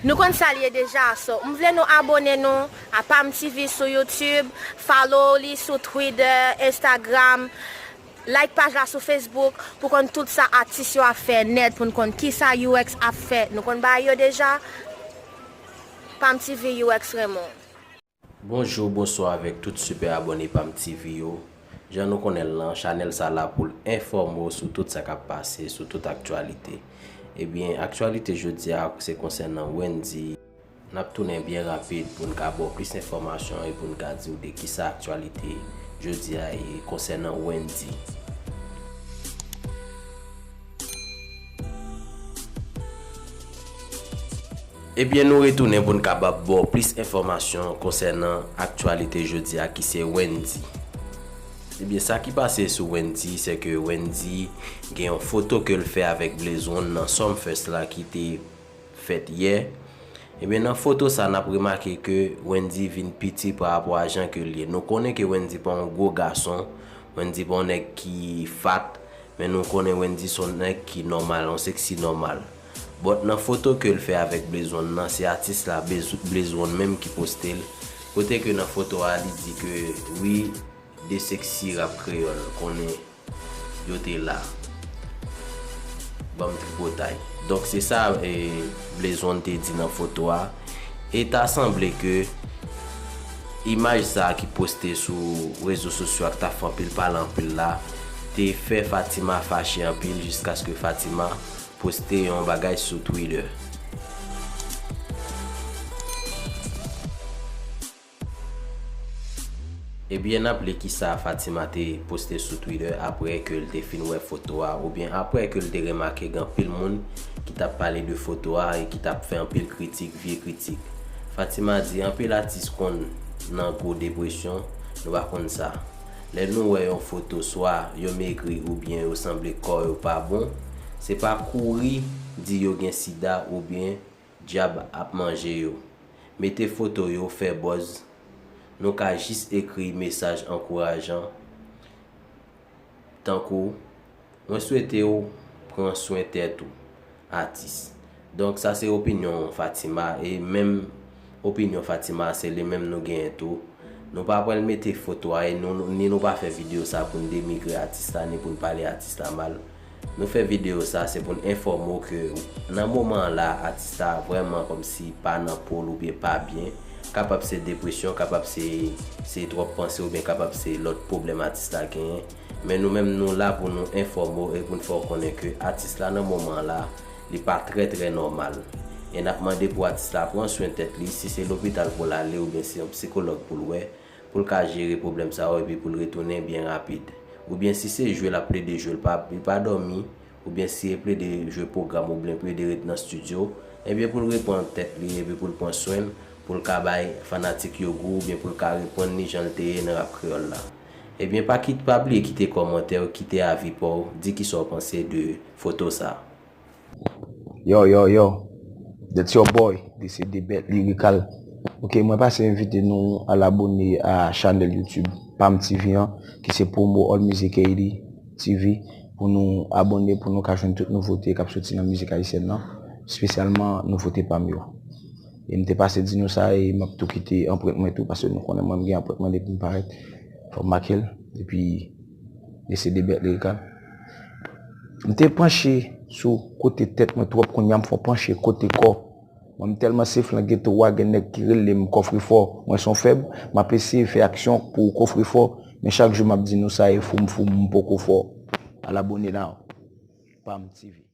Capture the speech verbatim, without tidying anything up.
Nou konn sa l ye deja, so m vle nou abone nou a Pam T V sou YouTube, follow li sou Twitter, Instagram, like paj la sou Facebook pou konn tout sa atis yo ap fè nèt, pou n konn kisa U X ap fè. Nou konn bagay yo deja. Pam T V, U X Raymond. Bonjou, bonswa avèk tout sipè abòne Pam T V yo. Jan nou konnen l lan, chanèl sa la pou l enfòme w sou tout sa k ap pase, sou tout aktyalite. Ebyen, aktyalite jodi a se konsènan Wendyy. N ap tounen byen rapid pou n ka ba w plis enfòmasyon e pou n ka di w de kisa aktyalite jodi a ye konsènan Wendyy. Ebyen, nou retounen pou n kapab ba w plis enfòmasyon konsènan aktyalite jodi a ki se Wendyy. Ebyen, sa ki pase sou Wendyy, se ke Wendyy gen yon foto ke l fè avèk Blaze One nan Sumfest la ki te fèt yè. Ebyen, nan foto sa, n ap remake ke Wendyy vin piti pa rapò a jan ke l ye. Nou konnen ke Wendyy pa yon gwo gason, Wendyy pa yon nèg ki fat, men nou konnen Wendyy se yon nèg ki nòmal, yon seksi nòmal. But nan foto ke l fè avèk Blaze One nan, se atis la, Blaze One menm ki poste l. Kote ke nan foto a, li di ke wi, de seksi rap kreyòl konnen yo te la. Ban m tripotay. Donk se sa e, Blaze One te di nan foto a. E ta sanble ke imaj sa a ki poste sou rezo sosyo a ki t ap fè anpil pale anpil la, te fè Fatima fache anpil jiskaske Fatima poste yon bagay sou Twitter. Ebyen, n ap li kisa Fatima te poste sou Twitter apre ke l te fin wè foto a, oubyen apre ke l te remake gen anpil moun ki t ap pale de foto a e ki t ap fè anpil kritik, vye kritik. Fatima di, anpil atis konn nan gwo depresyon, nou pa konn sa. Lè nou wè yon foto, swa yo megri oubyen yo sanble kò yo pa bon, se pa kouri di yo gen sida oubyen dyab ap manje yo. Mete foto yo, fè buzz. Nou ka jis ekri mesaj ankourajan, tankou, mwen swete w pran swen tèt ou, atis. Donk, sa se opinyon Fatima, e menm opinyon Fatima a, se li menm nou genyen tou. Nou pa pral mete foto a, e nou, ni nou pa fè videyo sa pou n denigre atis la, ni pou n pale atis la mal. Nou fè videyo sa, se pou n enfòme w ke nan moman an la, atis la vrèman kòmsi pa nan po l oubyen pa byen. Kapab se depresyon, kapab se, se twòp panse oubyen kapab se lòt pwoblèm atis la genyen. Men nou menm nou la pou nou enfòme w e pou n fè w konnen ke atis la nan moman an la, li pa trè trè nòmal. E n ap mande pou atis la pran swen tèt li, si se lopital pou l ale oubyen se yon sikològ pou l wè, pou l ka jere pwoblèm sa yo epi pou l retounen byen rapid. Oubyen si se jwe l ap plede jwe, l pa, li pa dòmi, oubyen si e plede jwe pwogram oubyen plede ret nan estidyo, ebyen pou l reprann tèt li epi pou l pran swen l, pou l ka bay fanatik yo gou oubyen pou l ka reprann li jan l te ye nan rap kreyòl la. Ebyen pa kit, pa bliye kite kòmantè w, kite avi pa w, di kisa w panse de foto sa. Yo, yo, yo. That's your boy, D C D Bet Lyrical. Ok, mwen pase envite nou al abone a chanèl YouTube Pam T V an, ki se Promo All Music Haiti T V, pou nou abone, pou nou ka jwenn tout nouvote k ap soti nan mizik ayisyèn nan, espesyalman nouvote Pam yo. E m te pase di nou sa, e m ap tou kite anprent mwen tou, paske nou konnen mwen m gen anprent mwen depi m parèt. Fò m make l, epi D C D Bet Lyrical. M te panche sou kote tèt mwen twòp, kounye a m fò panche kote kò. Mwen m tèlman se flank geto a, gen nèg ki rele m kòfrefò. Mwen se yon fèb, m ap eseye fè aksyon pou kòfrefò, men chak jou m ap di nou sa, e fou m fou m, m poko fò. Al abone la. Pam T V.